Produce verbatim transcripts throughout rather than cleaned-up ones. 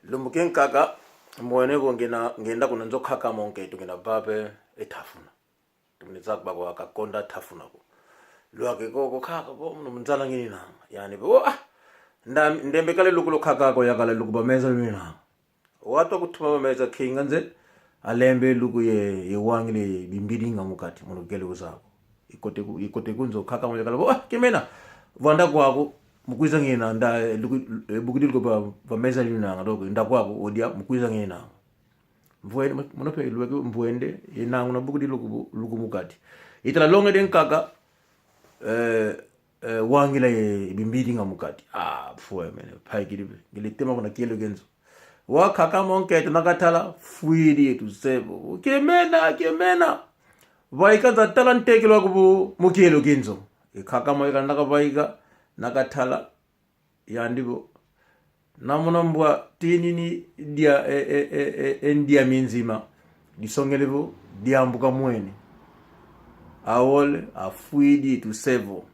Lumbu kiankaka, mwene ko ngina, ngenda kuna nzo nkaka mo nkento ngina vape e tafuna. Tumini zak bako akakonda tafuna ko. Lwake koko kaka ko, munu munzala ngininanga. Yani, bo, ah, nda, ndembe kale luku lo nkaka ko yakala luku ba meza luninanga. Watu akutuma ba meza kinga nze, alembe luku ye, ye wangile bimbidi nga mu kati, munu kele kuzako. Ikote ku, ikote ku nzo nkaka mo yakala, bo, ah, kimena, vwanda kwaku, mukwiza ngina, nda, luku, eh, bukidi luku ba, ba meza luninanga, doko, nda kwaku, odia, mukwiza ngina. Mvwende, mono pe lweke mvwende, inangu na bukidi luku, luku mu kati. Itala longe de nkaka, eh, eh, wangila ye bimbidi nga mu kati. Ah, pfwe mene, paikidi pe. Ngili tema kuna kielo kia nzo. Wa nkaka mo nkento nakatala, fwidi etu sevo. Kimena, kimena. Vaika nza tala ntekelo aku bu, mu kielo kia nzo. E nkaka mo ika nakavaika, nakatala, yandi bo. Namona mbwa tinini dia, e, e, e, e, e ndia minzima. Disongele bo, diambuka mwene. Awole, afwidi etu sevo.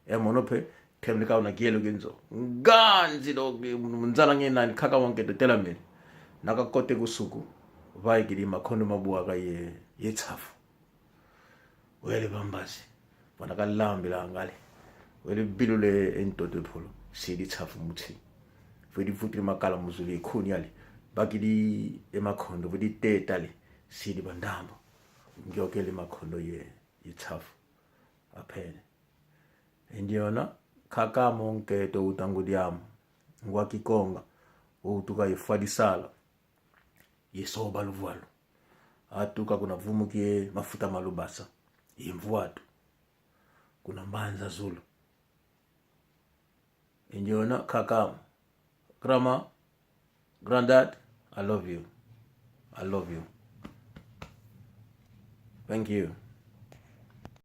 E mono pe, temene kau na kielo kia nzo. Nganzi do, munzala nge nani nkaka mo nkento telamene. Nakakote kusuku, vaikidi makondo mabwaka ye, ye nsafu. Wele bambazi, mwana kalambila ngale. Wele bilule e ntoto e mpolo, sidi nsafu mu nsi. Fwidi vutidi makala mu zulu ye nkuni ale. Bakidi e makondo, fwidi teta ale, sidi bandambo. Ngiokele makondo ye, ye nsafu. Apene. E ndiona, nkaka mo nkento uta ngudi amu. Ngwa kikonga, utuka ye fwa disala. Ye soba luvwalu. Atuka kuna vumu kie mafuta ma lubasa. Ye mvwatu. Kuna mbanza zulu. E ndiona nkaka mo. Grandma, granddad, I love you. I love you. Thank you.